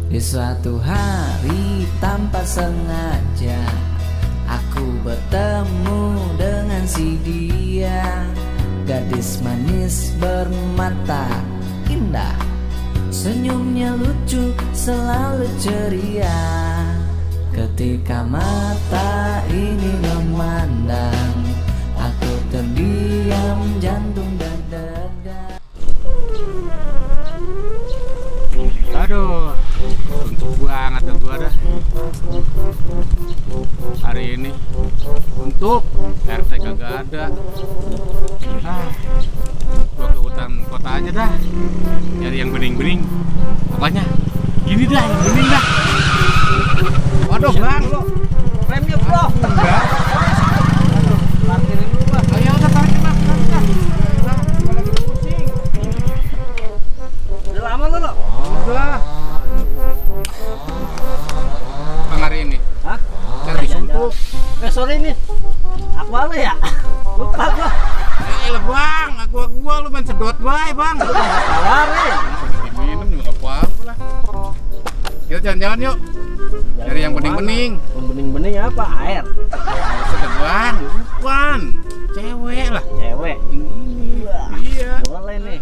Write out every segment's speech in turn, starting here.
Di suatu hari tanpa sengaja aku bertemu dengan si dia. Gadis manis bermata indah, senyumnya lucu selalu ceria. Ketika mata ini memandang, aku terdiam, jantung dada. Aduh, untuk banget dan gua dah hari ini. Untuk RT kagak ada. Gua ke hutan kota aja dah, nyari yang bening-bening. Pokoknya gini dah, yang bening dah. Waduh bang, remnya bro. enggak. Parkirin dulu bang. Ayo udah parkir bang, gua lagi pusing. Udah lama lo? Udah. Bang hari ini Hah? cari suntuk. Sore ini aku apa ya? Lupa gua. Lah bang, gua lu main sedot bae bang. Tawarin. Diminum juga apa-apa lah. Kita jalan-jalan yuk. Cari yang bening-bening. Yang bening-bening apa? Air. Sedot bang, bukan. Cewek lah. Cewek. Yang ini. Iya. Boleh nih.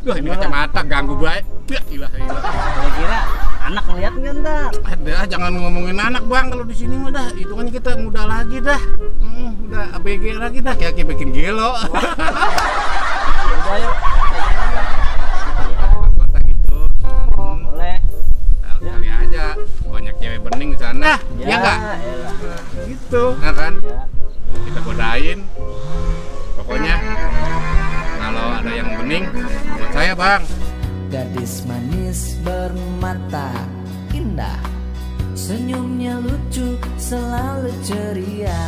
Duh ini kacamata ganggu bae. Ya ilah. Kira-kira anak ngeliat nggak ntar? Ada, jangan ngomongin anak bang kalau di sini mah dah. Hitungannya kita muda lagi dah. Udah ABG lagi dah. Kayak bikin gelo. Udah yuk. Anggota gitu. Boleh. Kali aja banyak cewek bening di sana. Ya enggak? Gitu, nah kan? Ya. Kita godain. Pokoknya kalau ada yang bening buat saya bang. Gadis manis bermata indah, senyumnya lucu selalu ceria.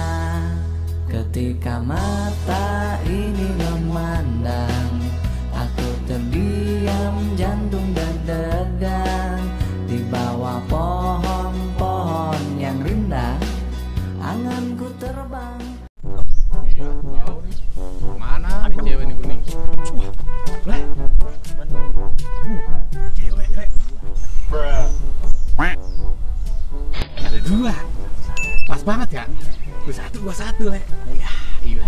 Ketika mata ini memandang, aku terdiam, jantung deg-degan. Di bawah pohon-pohon yang rindang, anganku terbang. Iya, tahu nih. Mana nih cewek nih bening? Lah. Cewek, Le. Ada dua. Pas banget ya? Gua satu, Le. Ya, iya.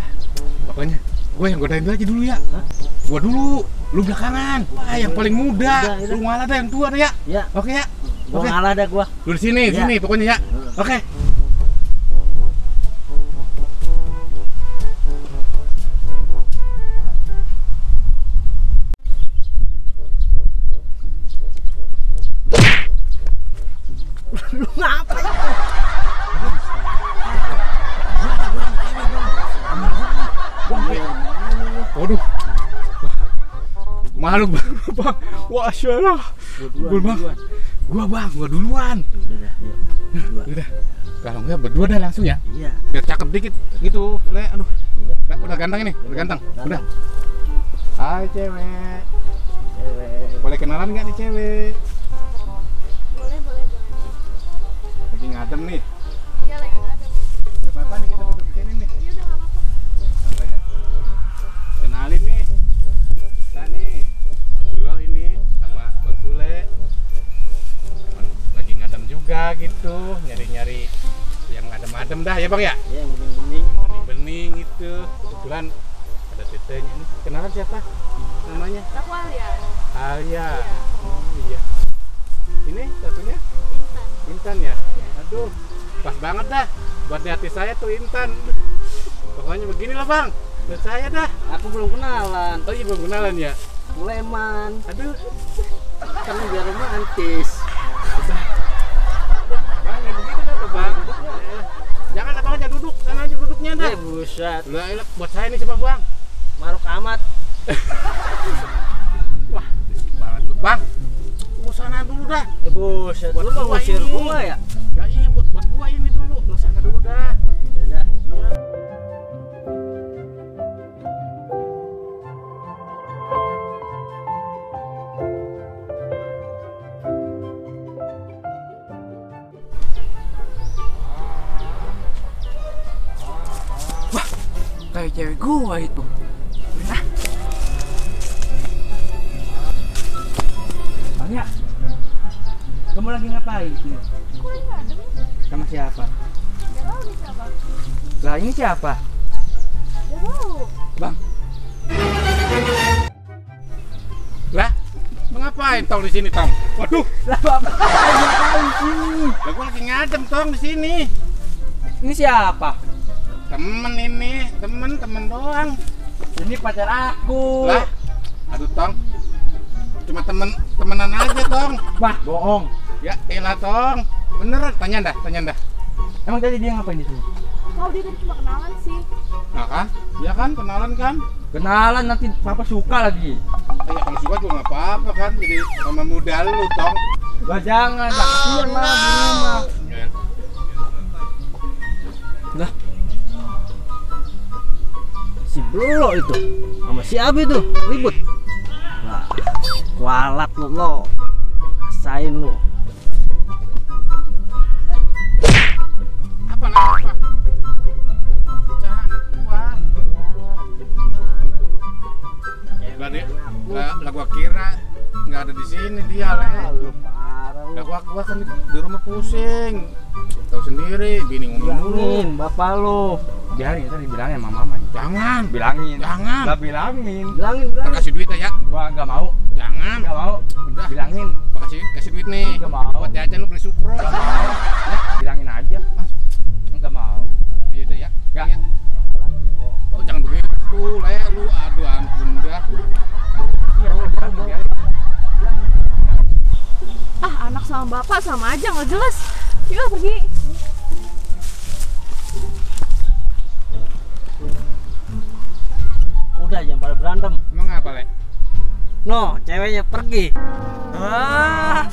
Pokoknya gue yang godain aja dulu ya. Gua dulu, lu belakangan. Wah, yang paling muda. Udah. Lu ngalah dah yang tua deh ya. Ya. Oke ya. Gua Oke. ngalah dah gua. Lu di sini, Ya. pokoknya ya. Oke. Lu ngapain? Waduh. Malu bang. Wah, salah. Gua duluan. Udah, yuk. Udah. Kalau enggak berdua dah langsung ya. Iya. Biar cakep dikit gitu. Le, aduh. Udah ganteng ini, udah ganteng. Udah. Hai cewek. Boleh kenalan nggak nih cewek? Boleh. Lagi ngadem nih. Iya lagi nggak ada. Gak apa-apa nih kita duduk di sini nih. Iya udah nggak apa-apa. Apa ya? Kenalin nih. Kita nih Bang Dulo ini sama Bang Sule. Emang lagi ngadem juga gitu, nyari-nyari yang adem-adem dah ya Bang ya? Iya, yang bening-bening. Bening-bening itu. Kebetulan ada tetenya ini. Kenalan siapa? Namanya? Aku Alia. Alia. Oh iya. Ini satunya? Intan. Intan ya? Aduh, pas banget dah. Buat di hati saya tuh Intan. Pokoknya beginilah Bang. Buat saya dah. Aku belum kenalan. Oh iya belum kenalan ya? Leman. Aduh. Kan biar romantis. Udah. Bang, ya begitu kata Bang. Jangan abang aja duduk. Sana aja duduknya dah. Buset. Lah, ilah, buat saya nih coba Bang. Maruk amat. Wah, banget tuh Bang. Tunggu sana dulu dah. Buset. Buat Lu mau gua ngusir ini. gua ya? Ya iya buat gua ini dulu. Lu sana dulu dah. Udah. Iya. Wah, kayak cewek gua itu. Nah. Bang ya. Kamu lagi ngapain? Aku lagi ngadem. Sama siapa? Gak tahu nih siapa. Lah ini siapa? Gak tahu. Bang. Lah, ngapain tong di sini tong? Waduh, Lah bapak ngapain sini? lah gua lagi ngadem tong di sini. Ini siapa? Temen ini, temen doang. Ini pacar aku. Lah, aduh tong, cuma temenan aja tong. Wah, bohong. Ya elah tong, bener tanya dah. Emang tadi dia ngapain di sini? Tahu dia tadi cuma kenalan sih. Nah kan, iya kan, kenalan kan? Kenalan nanti papa suka lagi. Ya kalau suka juga nggak apa-apa kan, jadi sama muda lu tong. Lah jangan, lah kasihan mah gini mah. Ya. Lah. Si Blolo itu sama si Abi itu ribut. Wah, kualat lo. Rasain lu. Apa? Pecahan gua. Lah gua kira nggak ada di sini dia le. Lu parah lu. Lah gua kan di rumah pusing. Tahu sendiri, bini ngomong dulu. Bilangin bapak lu. Biarin tadi bilangin sama mama. Jangan, Bilangin. Jangan. Lah bilangin. Bilangin. kasih duit ya. Gua enggak mau. Jangan. Enggak mau. Udah. Bilangin. Gua kasih duit nih. Nggak mau. Buat jajan lu beli sukro. Ya, Bilangin aja. Enggak mau. iya deh ya. Nggak. Ya. Oh, jangan begitu, le lu. Aduh ampun dah. Iya, udah biarin. Ah, anak sama bapak sama aja nggak jelas. Yuk pergi. Udah jangan pada berantem. Emang apa, le? No, ceweknya pergi. Ah.